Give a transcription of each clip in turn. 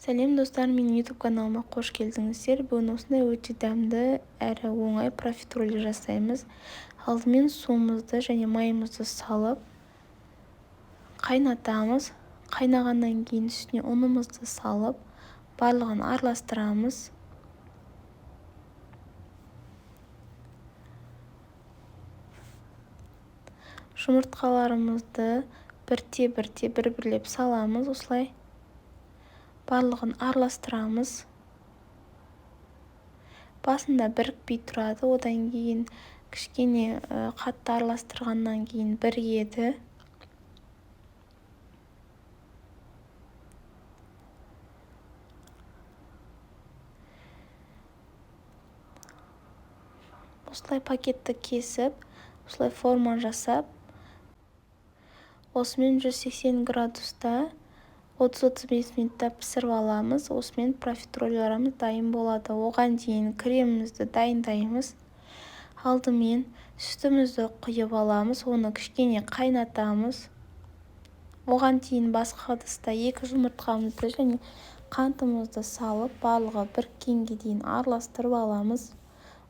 Сәлем, достар! Менің YouTube каналыма қош келдіңіздер! Бүгін осындай өте дәмді әрі оңай профитроли жасаймыз. Алдымен суымызды және майымызды салып қайнатамыз. Қайнағаннан кейін үстіне ұнымызды салып, барлығын араластырамыз. Жұмыртқаларымызды бірте-бірте бір-бірлеп саламыз, осылай барлығын араластырамыз. Басында бірікпей тұрады, одан кейін кішкене қатты араластырғаннан кейін бірігеді. Осылай пакетті кесіп, осылай форма жасап, осымен 180 градуста 30-35 минутта пісіріп аламыз. Осымен профитрольдарымыз дайын болады. Оған дейін кремімізді дайындаймыз. Алдымен сүтімізді құйып аламыз, оны кішкене қайнатамыз. Оған дейін басқа ыдыста 2 жұмыртқамызды және қантымызды салып, барлығы біріккенге дейін араластырып аламыз.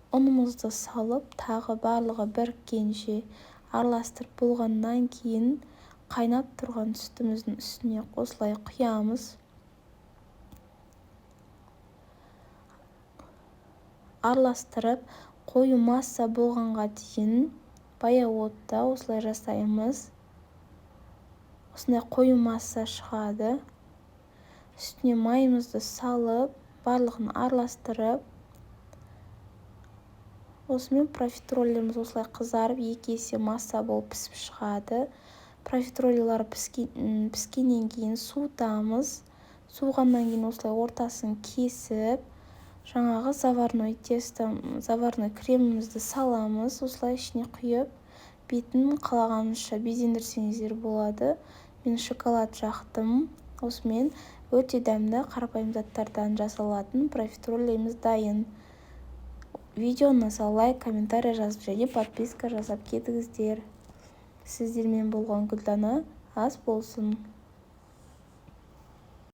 Ұнымызды салып, тағы барлығы біріккенше араластырып болғаннан кейін қайнап тұрған сүтіміздің үстіне осылай құямыз. Араластырып, қою масса болғанға дейін баяу отта осылай жасаймыз. Осындай қою масса шығады. Үстіне майымызды салып, барлығын араластырып, осымен профитроллеріміз осылай қызарып, 2 есе масса болып пісіп шығады. Профитроллер піскеннен кейін суытамыз. Суығаннан кейін осылай ортасын кесіп, жаңағы заварной тесто, заварной кремімізді саламыз. Осылай ішіне құйып, бетін қалағанынша безендірсеңіздер болады. Мен шоколад жақтым. Осымен өте дәмді қарапайым заттардан жасалатын профитроллеріміз дайын. Видео ұнаса, лайк, комментарий жазып және подписка жасап кетіңіздер. Сіздермен болған Гүлдана. Ас болсын!